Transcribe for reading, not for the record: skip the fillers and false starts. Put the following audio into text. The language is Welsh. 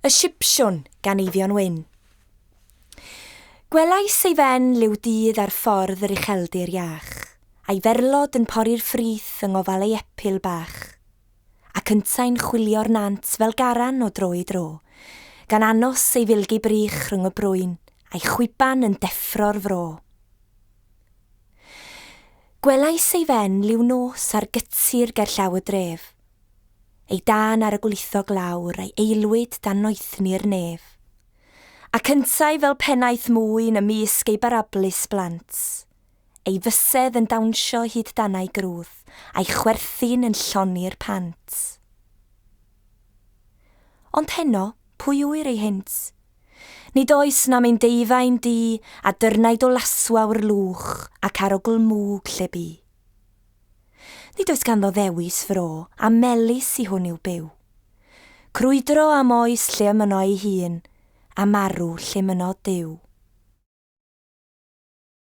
Y Sipsiwn gan Eifion Wyn. Gwelais ei fen liw dydd ar ffordd yr ucheldir iach, a'i ferlod yn pori'r ffrith yng ngofal ei epil bach, ac yntau'n chwilio'r nant fel garan o dro i dro, gan anos ei filgi brych rhwng y brwyn, a'i chwiban yn deffro'r fro. Gwelais ei fen liw nos ar gytir gerllaw y dref, Ei dân ar y gwlithog lawr, a'i aelwyd dan noethni'r nef. Ac yntau fel pennaeth mwyn ymysg ei barablus blant. Ei fysedd yn dawnsio hyd dannau grwdd, a'i chwerthin yn llonni'r pant. Ond heno, pwy ŵyr ei hynt? Nid oes namyn deufaen du a dyrnaid o laswawr lwch ac arogl mwg lle bu. Nid oes ganddo ddewis fro, a melys i hwn yw byw. Crwydro am oes lle y mynno ei hun, a marw lle mynno Duw.